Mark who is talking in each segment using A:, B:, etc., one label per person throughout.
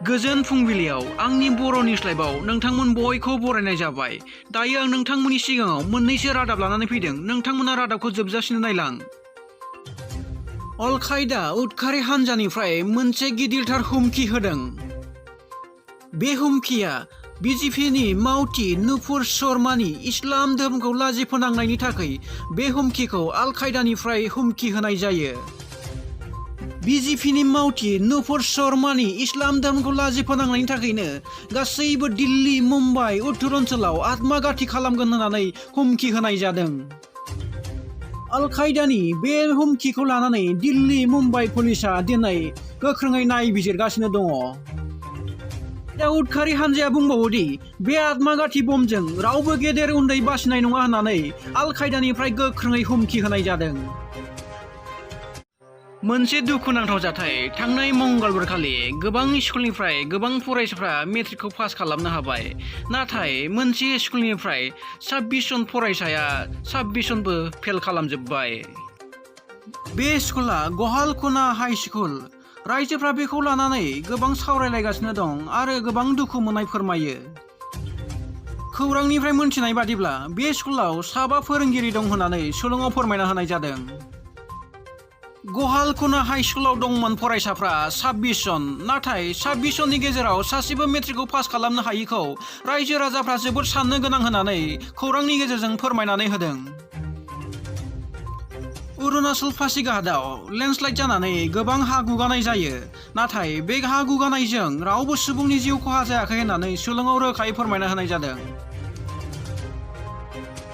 A: गोजोन फुंबिलियाव आंनि बर' निउस लाइभआव नोंथांमोन बयखौ बरायनाय जाबाय। दायो आं नोंथांमोननि सिगाङाव मोननैसो रादाब लानानै फैदों। नोंथांमोना रादाबखौ जोबजासिम नायलां। अल कायदा उदखारि हानजानिफ्राय मोनसे गिदिरथार हुमखि होदों। बे हुमखिया बिजेपिनि मावथि नुपुर शर्मानि इस्लाम धोरोमखौ लाजि फोनांनायनि थाखाय बे हुमखिखौ अल कायदानिफ्राय हुमखि होनाय जायो। बिजेपिनि मावथि नुपुर शर्मानि इस्लाम धोरोमखौ लाजि फोनांनायनि थाखायनो गासैबो दिल्ली, मुम्बाइ, उत्तर ओनसोलाव आत्मघाती खालामगोन होननानै हुमखि होनाय जादों। अल कायदानि बे हुमखिखौ लानानै दिल्ली, मुम्बाइ पुलिसआ दिनै गोख्रोङै नायबिजिरगासिनो दङ। दा उदखारि हानजाया बुंबावोदि बे आत्मघाती बमजों रावबो गेदेर उन्दै बासिनाय नङा होननानै अल कायदानिफ्राय गोख्रोङै हुमखि होनाय जादों। मोनसे दुखुनांथाव जाथाय। थांनाय मंगलबारखालि गोबां स्कुलनिफ्राय गोबां फरायसाफ्रा मेट्रिकखौ पास खालामनो हाबाय। नाथाय मोनसे स्कुलनिफ्राय 26 जन फरायसाया 26 जनबो फेल खालामजोब्बाय। बे स्कुला गहालकुना हाइ स्कुल। रायजोफ्रा बेखौ लानानै गोबां सावरायलायगासिनो दं आरो गोबां दुखु मोननाय फोरमायो। खौरांनिफ्राय मोनथिनाय बादिब्ला बे स्कुलाव 7 फोरोंगिरि दं होननानै सुलुङाव फोरमायना होनाय जादों। गहालकुना हाइ स्कुलाव दंमोन फरायसाफ्रा 26 जन, नाथाय 26 जननि गेजेराव सासेबो मेट्रिकखौ पास खालामनो हायिखौ रायजो राजाफ्रा जोबोद साननो गोनां होननानै खौरांनि गेजेरजों फोरमायनानै होदों। अरुणाचल पासिघाटआव लेन्डस्लाइड जानानै गोबां हा गुगानाय जायो, नाथाय बे हा गुगानायजों रावबो सुबुंनि जिउ खहा जायाखै होननानै सुलुङाव रोखायै फोरमायना होनाय जादों।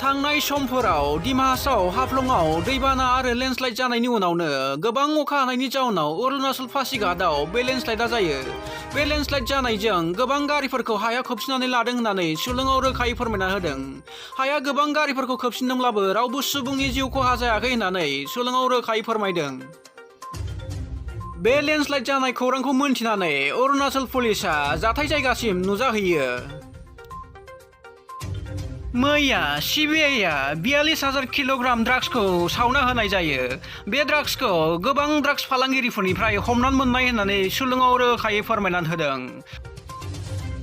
A: थांनाय समफोराव दिमा हासाव हाफ्लंआव दैबाना आरो लेन्डस्लाइड जानायनि उनावनो गोबां अखा हानायनि जाउनाव अरुणाचल पासिघाटआव बे लेन्डस्लाइडआ जायो। बे लेन्डस्लाइड जानायजों गोबां गारिफोरखौ हाया खोबसिननानै लादों होननानै सुलुङाव रोखायै फोरमायना होदों। हाया गोबां गारिफोरखौ खोबसिनदोंब्लाबो रावबो सुबुंनि जिउ खहा जायाखै होननानै सुलुङाव रोखायै फोरमायदों। बे लेन्डस्लाइड जानाय खौरांखौ मोनथिनानै अरुणाचल पुलिसआ जाथाय जायगासिम नुजाहैयो। मैया सिबिआइआ 42,000 किल'ग्राम ड्राग्सखौ सावना होनाय जायो। बे ड्राग्सखौ गोबां ड्राग्स फालांगिरिफोरनिफ्राय हमनानै मोननाय होननानै सुलुङाव रोखायै फोरमायनानै होदों।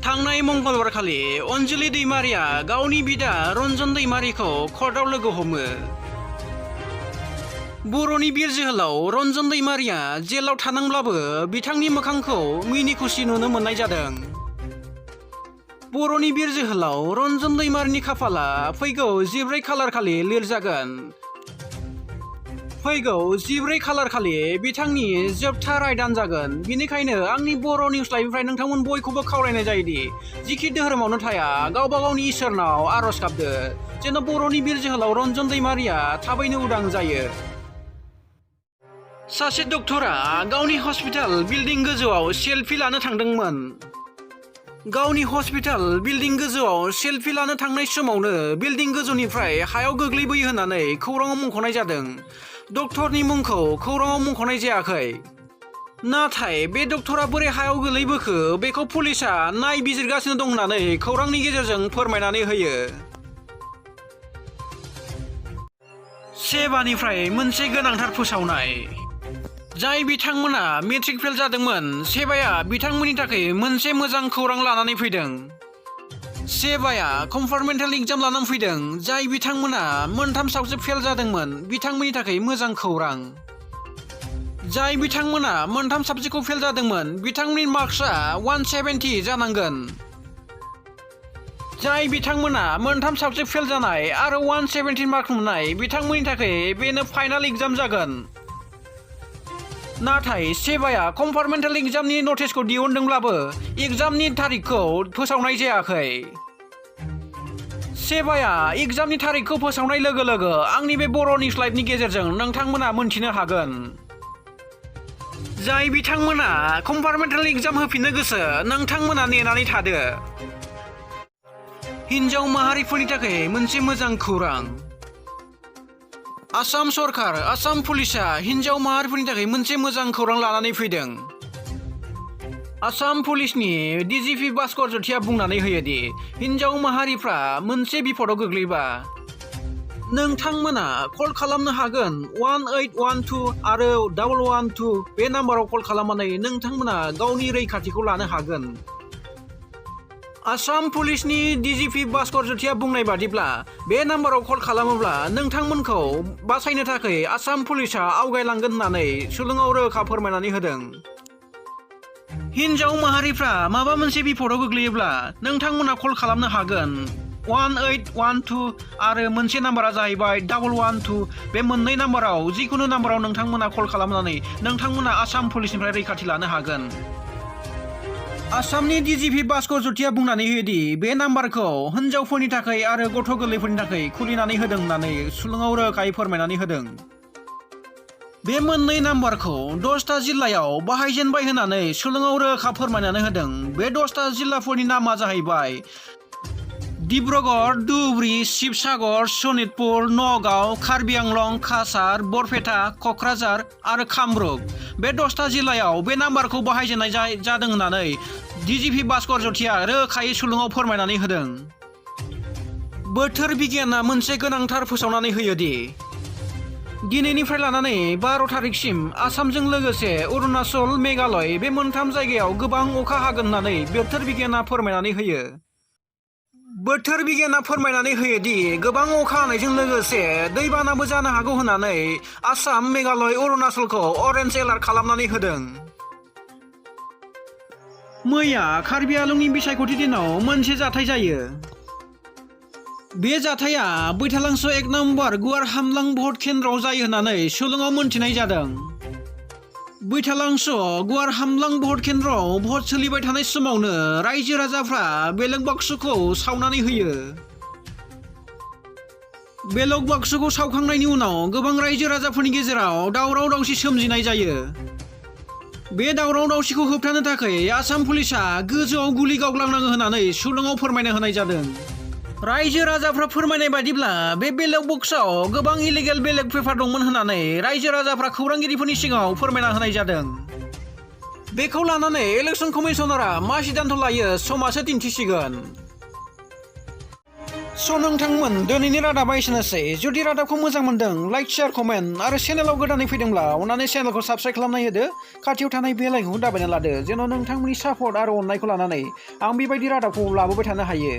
A: थांनाय मंगलबारखालि अनजुलि दैमारिया गावनि बिदा रन्जन दैमारिखौ कर्टआव लोगो हमो। बर'नि बिर जोहोलाव रन्जन दैमारिया जेलाव थानांब्लाबो बिथांनि मोखांखौ मिनि खुसि नुनो मोननाय जादों। बर'नि बिर जोहोलाव रन्जन दैमारिनि खाफाला फैगौ 14 खालारखालि लिरजागोन। फैगौ 14 खालारखालि बिथांनि जोबथा राय दानजागोन। बेनिखायनो आंनि बर' निउस लाइभनिफ्राय नोंथांमोन बयखौबो खावलायनाय जायोदि जिखि धोरोमावनो थाया गावबा गावनि इसोरनाव आर'ज गाबदो जेन' बर'नि बिर जोहोलाव रन्जन दैमारिया थाबैनो उदां जायो। सासे डक्टरा गावनि हस्पिटाल बिल्डिं गोजौआव सेलफि लानो थांदोंमोन। गावनि हस्पिटाल बिल्डिं गोजौआव सेलफि लानो थांनाय समावनो बिल्डिं गोजौनिफ्राय हायाव गोग्लैबोयो होननानै खौराङाव मुंख'नाय जादों। डक्टरनि मुंखौ खौराङाव मुंख'नाय जायाखै। नाथाय बे डक्टरा बोरै हायाव गोलैबोखो बेखौ पुलिसआ नायबिजिरगासिनो दं होननानै खौरांनि गेजेरजों फोरमायनानै होयो। सेबानिफ्राय मोनसे गोनांथार फोसावनाय। जाय बिथांमोना मेट्रिक फेल जादोंमोन, सेबाया बिथांमोननि थाखाय मोनसे मोजां खौरां लानानै फैदों। सेबाया कम्पार्टमेन्टेल एग्जाम लानानै फैदों। जाय बिथांमोना मोनथाम साबजेक्ट फेल जादोंमोन, बिथांमोननि थाखाय मोजां खौरां। जाय बिथांमोना मोनथाम साबजेक्टखौ फेल जादोंमोन, बिथांमोननि मार्क्सआ 170 जानांगोन। जाय बिथांमोना मोनथाम साबजेक्ट फेल जानाय आरो 170 मार्क मोननाय, बिथांमोननि थाखाय बेनो फाइनाल एग्जाम जागोन। नाथाय सेबाया कम्पार्टमेन्टेल एग्जामनि नटिसखौ दिहुनदोंब्लाबो एग्जामनि थारिखखौ फोसावनाय जायाखै। सेबाया एग्जामनि थारिखखौ फोसावनाय लोगो लोगो आंनि बे बर' निउस लाइभनि गेजेरजों नोंथांमोना मोनथिनो हागोन। जाय बिथांमोना कम्पार्टमेन्टेल एग्जाम होफिननो गोसो, नोंथांमोना नेनानै थादो। हिनजाव माहारिफोरनि थाखाय मोनसे मोजां खौरां। आसाम सरकार, आसाम पुलिसआ हिनजाव माहारिफोरनि थाखाय मोनसे मोजां खौरां लानानै फैदों। आसाम पुलिसनि डिजिपि भास्कर ज्योतिया बुंनानै होयोदि हिनजाव माहारिफ्रा मोनसे बिपदआव गोग्लैबा नोंथांमोना कल खालामनो हागोन 1812 आरो 112 बे नाम्बाराव कल खालामनानै नोंथांमोना गावनि रैखाथिखौ लानो हागोन। आसाम पुलिसनि डिजिपि भास्कर ज्योतिया बुंनाय बादिब्ला बे नाम्बाराव कल खालामोब्ला नोंथांमोनखौ बासायनो थाखाय आसाम पुलिसा आवगायलांगोन होननानै सुलुङाव रोखा फोरमायनानै होदों। हिनजाव माहारिफ्रा माबा मोनसे बिपदआव गोग्लैयोब्ला नोंथांमोना कल खालामनो हागोन 1812 आरो मोनसे नाम्बारा जाहैबाय 112 बे मोननै नाम्बाराव जिखुनु नाम्बाराव नोंथांमोना कल खालामनानै नोंथांमोना आसाम पुलिसनिफ्राय रैखाथि लानो हागोन। आसामनि डिजिपि भास्कर ज्योतिया बुंनानै होयोदि बे नाम्बारखौ हिनजावफोरनि थाखाय आरो गथ' गोरलैफोरनि थाखाय खुलिनानै होदों होननानै सुलुङाव रोखायै फोरमायनानै होदों। बे मोननै नाम्बारखौ 10टा जिल्लायाव बाहायजेनबाय होननानै सुलुङाव रोखा फोरमायनानै होदों। बे 10टा जिल्लाफोरनि नामा जाहैबाय डिब्रुगड़, धुबरी, शिबसागर, शनितपुर, नगाव, कार्बि आंलं, काछार, बरपेटा, क'क्राझार आरो कामरुप। बे 10टा जिल्लायाव बे नाम्बारखौ बाहायजेननाय जादों होननानै डिजिपि भास्कर ज्योतिया रोखायै सुलुङाव फोरमायनानै होदों। बोथोर बिगियाना मोनसे गोनांथार फोसावनानै होयोदि दिनैनिफ्राय लानानै 12 थारिखसिम आसामजों लोगोसे अरुणाचल, मेघालय बे मोनथाम जायगायाव गोबां अखा हागोन होननानै बोथोर बिगियाना फोरमायनानै होयो। बोथोर बिगियाना फोरमायनानै होयोदि गोबां अखा हानायजों लोगोसे दैबानाबो जानो हागौ होननानै आसाम, मेघालय, अरुणाचलखौ अरेन्ज एलार्ट खालामनानै होदों। मैया कार्बि आंलंनि बिसायख'थि दिनाव मोनसे जाथाय जायो। बे जाथाया बैथालांस' 1 नम्बर गुवार हामलां भट केन्द्रआव जायो होननानै सुलुङाव मोनथिनाय जादों। बैथालांस' गुवार हामलां भट केन्द्रआव भट सोलिबाय थानाय समावनो रायजो राजाफ्रा बेलग बाक्सुखौ सावनानै होयो। बेलग बाक्सुखौ सावखांनायनि उनाव गोबां रायजो राजाफोरनि गेजेराव दावराव दावसि सोमजिनाय जायो। बे दावराव दावसिखौ होबथानो थाखाय आसाम पुलिसा गोजौआव गुलि गावग्लांनाङो होननानै सुलुङाव फोरमायना होनाय जादों। रायजो राजाफ्रा फोरमायनाय बायदिब्ला बे बेलग बक्सआव गोबां इलिगेल बेलेग पेपार दंमोन होननानै रायजो राजाफ्रा खौरांगिरिफोरनि सिगाङाव फोरमायना होनाय जादों। बेखौ लानानै इलेक्सन कमिशनारआ मा सिद्धान्त लायो समासो दिन्थिसिगोन। नोंथांमोन दिनैनि रादाबा एसेनोसै। जुदि रादाबखौ मोजां मोनदों लाइक, शेयार, कमेन्ट आरो चेनेलाव गोदानै फैदोंब्ला अननानै चेनेलखौ साबस्क्राइब खालामना होदो। खाथियाव थानाय बेल आइकनखौ दाबायना लादो जेन' नोंथांमोननि सापर्ट आरो अननायखौ लानानै आं बेबायदि रादाबखौ लाबोबाय थानो हायो।